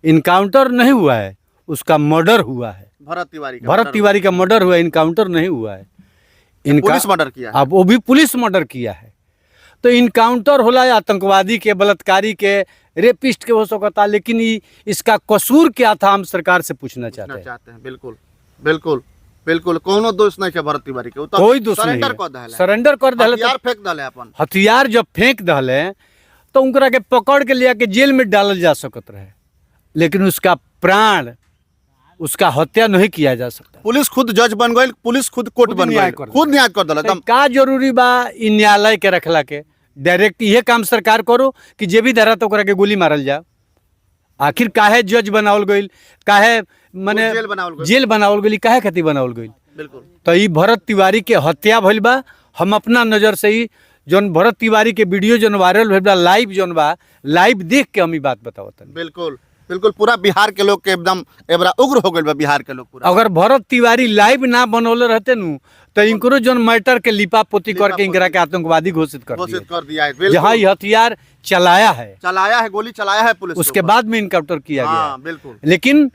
Encounter नहीं हुआ है, उसका मर्डर हुआ है। भरत तिवारी का भरत मर्डर। तिवारी का मर्डर हुआ है, इनकाउंटर नहीं हुआ है। इनका पुलिस मर्डर किया है। अब वो भी पुलिस मर्डर किया है। तो इनकाउंटर होला आतंकवादी के, बलात्कारी के, रेपिस्ट के हो सकता, लेकिन इसका कसूर क्या था, हम सरकार से पूछना पूछना चाहते हैं। चाहते हैं। बिल्कुल बिल्कुल बिल्कुल, कोनो दोष नहीं है भरत तिवारी के, उ तो कोई दोष नहीं सरेंडर है। कर दहले, सरेंडर कर दहले तो हथियार फेंक दहले अपन। हथियार जब फेंक दहले तो उनकरा के पकड़ के लिया के जेल में डालल जा सकत रहे, लेकिन उसका प्राण, उसका हत्या नहीं किया जा सकता। पुलिस खुद जज बन गई, पुलिस खुद कोर्ट खुद बन न्याय गई, कर खुद न्याय कर दल तो एकदम। का जरूरी बा इ न्यायालय के रखला के? डायरेक्ट इहे काम सरकार करो कि जे भी धरा तो ओकरा के गोली मारल जाओ। आखिर काहे जज बनावल गइल, काहे मने जेल बनावल गइल। जेल बनावल गइल, काहे खातिर बनावल गइल? बिल्कुल। तो ई भरत तिवारी के हत्या भइल बा। हम अपना नज़र से ही जौन भरत तिवारी के वीडियो जौन वायरल भइल बा, लाइव जौन बा, लाइव देख के हम ई बात बतावत तनी। बिल्कुल बिल्कुल, पूरा बिहार के लोग के एकदम एबरा उग्र हो गइल बा बिहार के लोग पूरा। अगर भरत तिवारी लाइव ना बनौले रहते नु तो इनकरो जौन मैटर के लिपा पोती करके इनकरा के आतंकवादी घोषित कर घोषित दिया, कर दिया है, बिल्कुल। जहाँ ये हथियार चलाया है, चलाया है, गोली चलाया है पुलिस के उसके ऊपर। बाद में इनकाउंटर किया गया हाँ है। बिल्कुल। लेकिन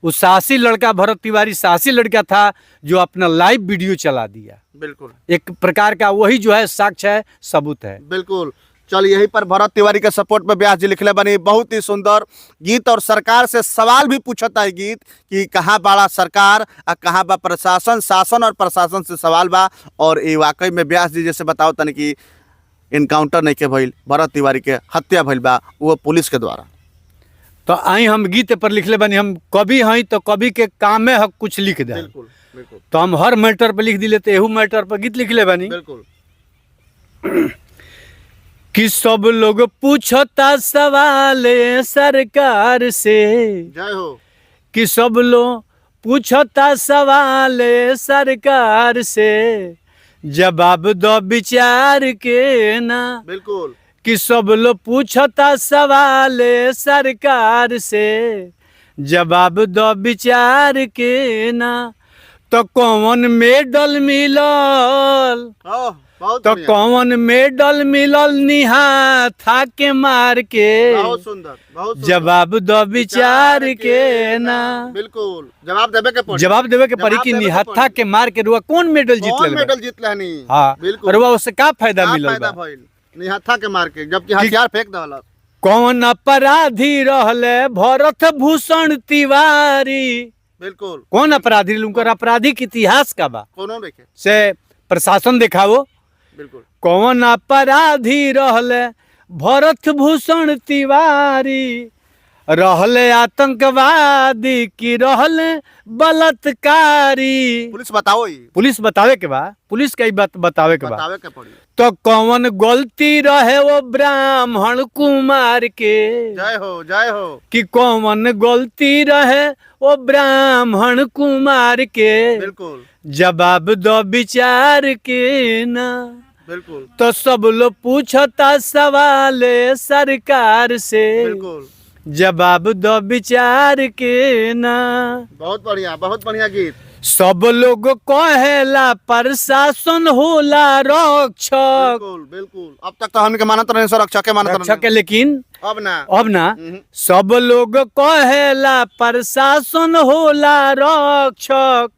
वो साहसी लड़का भरत तिवारी साहसी लड़का था जो अपना लाइव वीडियो चला दिया। बिल्कुल। एक प्रकार का वही जो है साक्ष्य है, सबूत है। बिल्कुल। चल यही पर भरत तिवारी के सपोर्ट में व्यास जी लिखले बनी बहुत ही सुंदर गीत, और सरकार से सवाल भी पूछता है गीत कि कहाँ बाड़ा सरकार आ कहाँ बा प्रशासन, शासन और प्रशासन से सवाल बा। और ये वाकई में व्यास जी जैसे बताओ तनि कि इनकाउंटर नहीं के भइल, भरत तिवारी के हत्या भइल बा वो पुलिस के द्वारा। तो आई हम गीत पर लिखले बनी, हम कवि हई तो कवि के कामे हक कुछ लिख दे। बिल्कुल बिल्कुल। तो हम हर मैटर पर लिख दिले, तो एहू मैटर पर गीत लिखले बनी। बिल्कुल। कि सब लोग पूछता सवाल सरकार से, जय हो। कि सब लोग पूछता सवाल सरकार से, जवाब दो विचार के ना। बिल्कुल। कि सब लोग पूछता सवाल सरकार से, जवाब दो विचार के ना। तो कौन मेडल मिलल, हाँ, बहुत तो बढ़िया। कौन मेडल मिलल निहा था के मार के, बहुत सुंदर, बहुत सुंदर। जवाब दो विचार के ना। बिल्कुल, जवाब देवे के पड़ी। जवाब देवे के पड़ी जवाब कि देवे के निहत्था पड़ी। के मार के रुआ कौन मेडल जीत कौन लेले बा? मेडल जीत लेनी? हाँ, बिल्कुल। रुआ उससे का फायदा का मिलल फायदा बा? भइल निहत्था के मार के, जबकि हथियार फेंक दहलस। कौन अपराधी रहले भरत भूषण तिवारी? बिल्कुल। कौन अपराधी, उनकर आपराधिक इतिहास का बा कोनो देखे से प्रशासन दिखावो। बिल्कुल। कौन अपराधी रहले भरत भूषण तिवारी, रहले आतंकवादी की रहले बलात्कारी? पुलिस बताओ, ई पुलिस बतावे के बा, पुलिस के ई बात बतावे के बा। बतावे के पड़ी। तो कौन गलती रहे वो ब्राह्मण कुमार के, जय हो, जय हो। कि कौन गलती रहे वो ब्राह्मण कुमार के, बिल्कुल। जवाब दो विचार के ना। बिल्कुल। तो सब लोग पूछता सवाल सरकार से, बिल्कुल। जवाब दो विचार के ना। बहुत बढ़िया, बहुत बढ़िया गीत। सब लोग कहेला प्रशासन होला रक्षक, बिल्कुल बिल्कुल। अब तक तो हमके मानत रहे सुरक्षा के मानत रक्षक के, रहे, लेकिन अब ना, अब ना। हम्म। सब लोग कहेला प्रशासन होला रक्षक,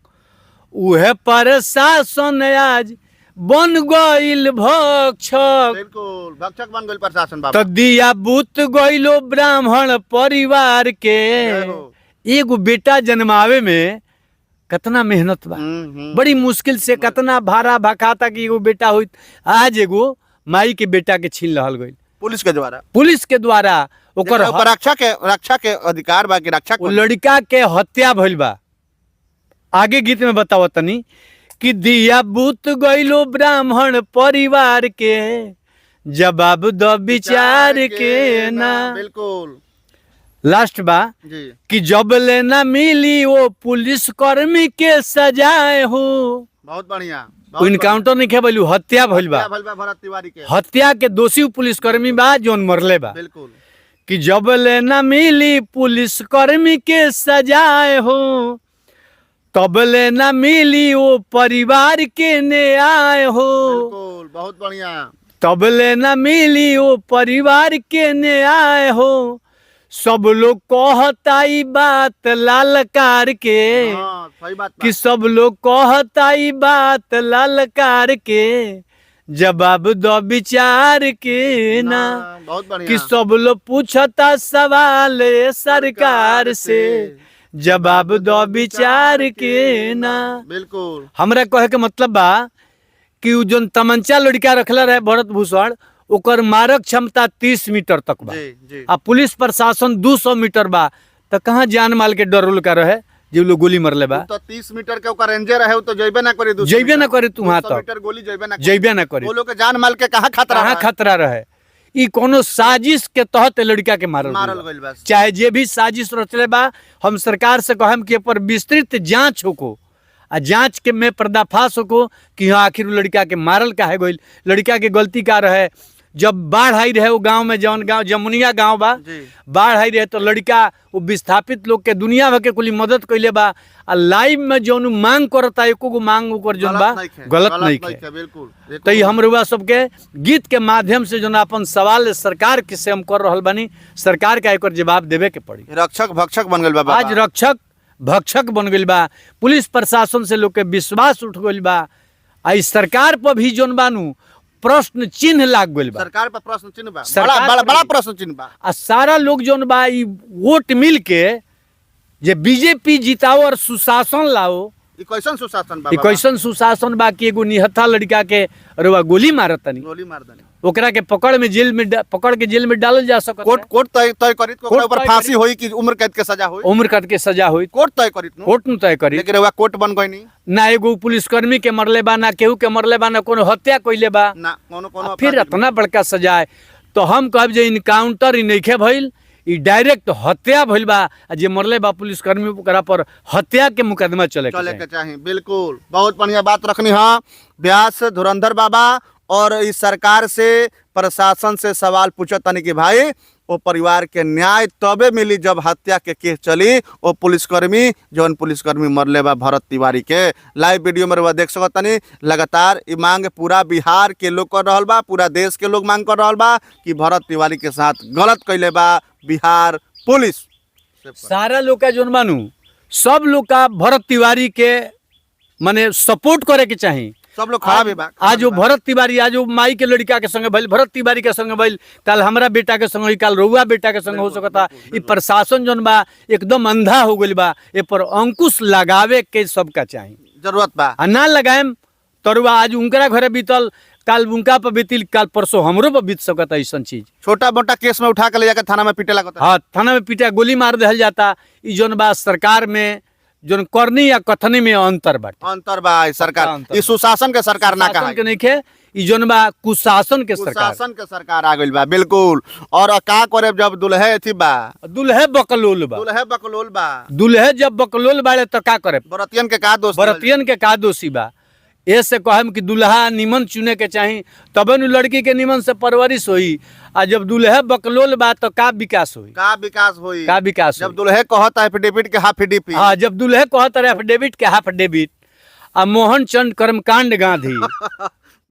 उहे प्रशासन आज बन गइल भक्षक। बिल्कुल, भक्षक बन गइल प्रशासन बाबा। तो दिया बूत गइलो ब्राह्मण परिवार के। जय हो। एगो बेटा जन्मावे में कतना मेहनत बा, बड़ी मुश्किल से कतना भारा भखाता कि एगो बेटा होइत, आज एगो माई के बेटा के छीन रहल गइल पुलिस के द्वारा, पुलिस के द्वारा। ओकर ओकर रक्षा के अधिकार बा कि रक्षा वो लड़का के हत्या भइल बा। आगे गीत में बताओ तनी कि दिया बूत गइलो ब्राह्मण परिवार के, जवाब दो विचार के ना। बिल्कुल। लास्ट बा जी। कि जब लेना मिली वो पुलिस कर्मी के सजाए हो। बहुत बढ़िया। इनकाउंटर नहीं के भइल, हत्या भइल बा। हत्या भइल बा भरत तिवारी के। हत्या के दोषी पुलिसकर्मी बा जोन मरले बा। बिल्कुल। कि जब लेना मिली पुलिस कर्मी के सजाए हो, तब लेना मिली वो परिवार के न्याय हो। बिल्कुल, बहुत बढ़िया। तब लेना मिली वो परिवार के न्याय हो। सब लोग कहता ई बात लालकार के। हाँ, सही बात बा। कि सब लोग कहता ई बात लालकार के, जवाब दो विचार के ना। बहुत बढ़िया। कि सब लोग पूछता सवाल सरकार से, जवाब दो विचार के ना। बिल्कुल। हमरा कहे के मतलब बा कि उ जोन तमंचा लड़का रखले रहे भरत भूषण, ओकर मारक क्षमता 30 मीटर तक बा जी जी। आ पुलिस प्रशासन 200 मीटर बा, तो कहाँ जान माल के डर उल का रहे जे उ लोग गोली मरले बा। उ तो 30 मीटर के ओकर रेंजे रहे, उ तो जइबे ना करी 200 जइबे ना मीटर। करी तू वहाँ 200 तक। मीटर गोली जइबे ना करी। जइबे ना करी। वो लोग के जान माल के कहाँ खतरा कहाँ रहे? खतरा रहे? ई कोनो साजिश के तहत लड़का के मारल मारल गइल बा। गइल बा। चाहे जे भी साजिश रचले बा, हम सरकार से कहम कि एपर विस्तृत जांच होको आ जांच के में पर्दाफाश होको कि हाँ आखिर उ लड़का के मारल काहे गइल, लड़का के गलती का रहे। जब बाढ़ आई रहे वो गांव में, जौन गांव जमुनिया गांव बा, जी। बाढ़ आई रहे तो लड़का वो विस्थापित लोग के दुनिया भर के कुली मदद कइले बा आ लाइव में जौन उ मांग करता एको गो मांग ओकर जौन बा नइखे, गलत नहीं नइखे, बिल्कुल। तो ई हम रउआ सबके गीत के माध्यम से जौन अपन सवाल सरकार के से हम कर रहल बानी, सरकार का एकर जवाब देवे के पड़ी। रक्षक भक्षक बन गइल बा बाबा। आज रक्षक भक्षक बन गइल बा, पुलिस प्रशासन से लोग के विश्वास उठ गइल बा आ इस सरकार पर भी जौन बानू प्रश्न चिन्ह लाग गइल बा। सरकार पर प्रश्न चिन्ह बा, सरकार बड़ा बड़ा पर बड़ा भी। प्रश्न चिन्ह बा। आ सारा लोग जौन बा ई वोट मिल के जे बीजेपी जिताओ और सुशासन लाओ, ई कैसन सुशासन बा ई बाबा? कैसन सुशासन बा कि एगो निहत्था लड़का के रउआ गोली मारतनी, गोली मार देनी, ओकरा के पकड़ में जेल में पकड़ के जेल में डालल जा सकत कोर्ट कोर्ट तय तय करित कि ओकरा कोर्ट ऊपर तय फांसी करी। होई कि उम्र कैद के सजा होई, उम्र कैद के सजा होई, कोर्ट तय करित नु। कोर्ट न तय करी। लेकिन रउआ कोर्ट बन गइनी ना एगो पुलिसकर्मी के मरले बा, ना केहू के मरले बा, ना कोनो हत्या कइले बा, ना कोनो कोनो आ फिर अपराधी इतना बड़का सजा है तो हम कहब जे इनकाउंटर ई नइखे भइल, ई डायरेक्ट हत्या भइल बा आ जे मरले बा पुलिसकर्मी ओकरा पर हत्या के मुकदमा चले के चले चाही। के चाही। बिल्कुल, बहुत बढ़िया बात रखनी। हाँ व्यास धुरंधर बाबा और इस सरकार से प्रशासन से सवाल पूछत तनी कि भाई वो परिवार के न्याय तबे मिली जब हत्या के केस चली वो पुलिसकर्मी जौन पुलिसकर्मी मरले बा भरत तिवारी के। लाइव वीडियो में रउआ देख सकत तनी लगातार ई मांग पूरा बिहार के लोग कर रहल बा, पूरा देश के लोग मांग कर रहल बा कि भरत तिवारी के साथ गलत कैले बा बिहार पुलिस। सारा लोग का जोन मानू सब लोग का भरत तिवारी के माने सपोर्ट करे के चाही। सब लोग खड़ा भी बा। आज वो भरत तिवारी, आज वो माई के लड़का के संगे भइल, भरत तिवारी के संगे भइल, कल हमरा बेटा के संगे होई, कल रउआ बेटा के संगे हो सकता। ई प्रशासन जोन बा एकदम अंधा हो गइल बा, ए पर अंकुश लगावे के सबका चाही, जरूरत बा। आ ना लगाएम तो रउआ आज उनकरा घरे बीतल, काल उनका पर बीतिल, काल परसों हमरो पर बीत सकता ऐसन चीज। छोटा मोटा केस में उठा के ले जाकर थाना में पीटे लगता। हाँ, थाना में पीटा गोली मार दिहल जाता। ई जोन बा सरकार में जोन करनी या कथनी में अंतर बाटे, अंतर बा ई सरकार, अंतर ई सुशासन के सरकार ना शासन कहा के नइखे, ई जोन बा कुशासन के सरकार, कुशासन के सरकार आ गइल बा। बिल्कुल। और का करे जब दुल्हे अथी बा, दुल्हे बकलोल बा, दुल्हे बकलोल बा, दुल्हे जब बकलोल बाड़े तो का करे, बरतियन के का दोष, बरतियन के का दोषी बा? ए से कहम कि दुल्हा निमन चुने के चाही तबे नु लड़की के निमन से परवरिश होई, आ जब दुल्हे बकलोल बा तो का विकास होई, का विकास होई, का विकास जब होई? दुल्हे कहता है एफिडेविट के हाफ डीपी। हाँ, जब दुल्हे कहत रहे एफिडेविट के हाफ डेबिट, आ मोहन चंद कर्मकांड गांधी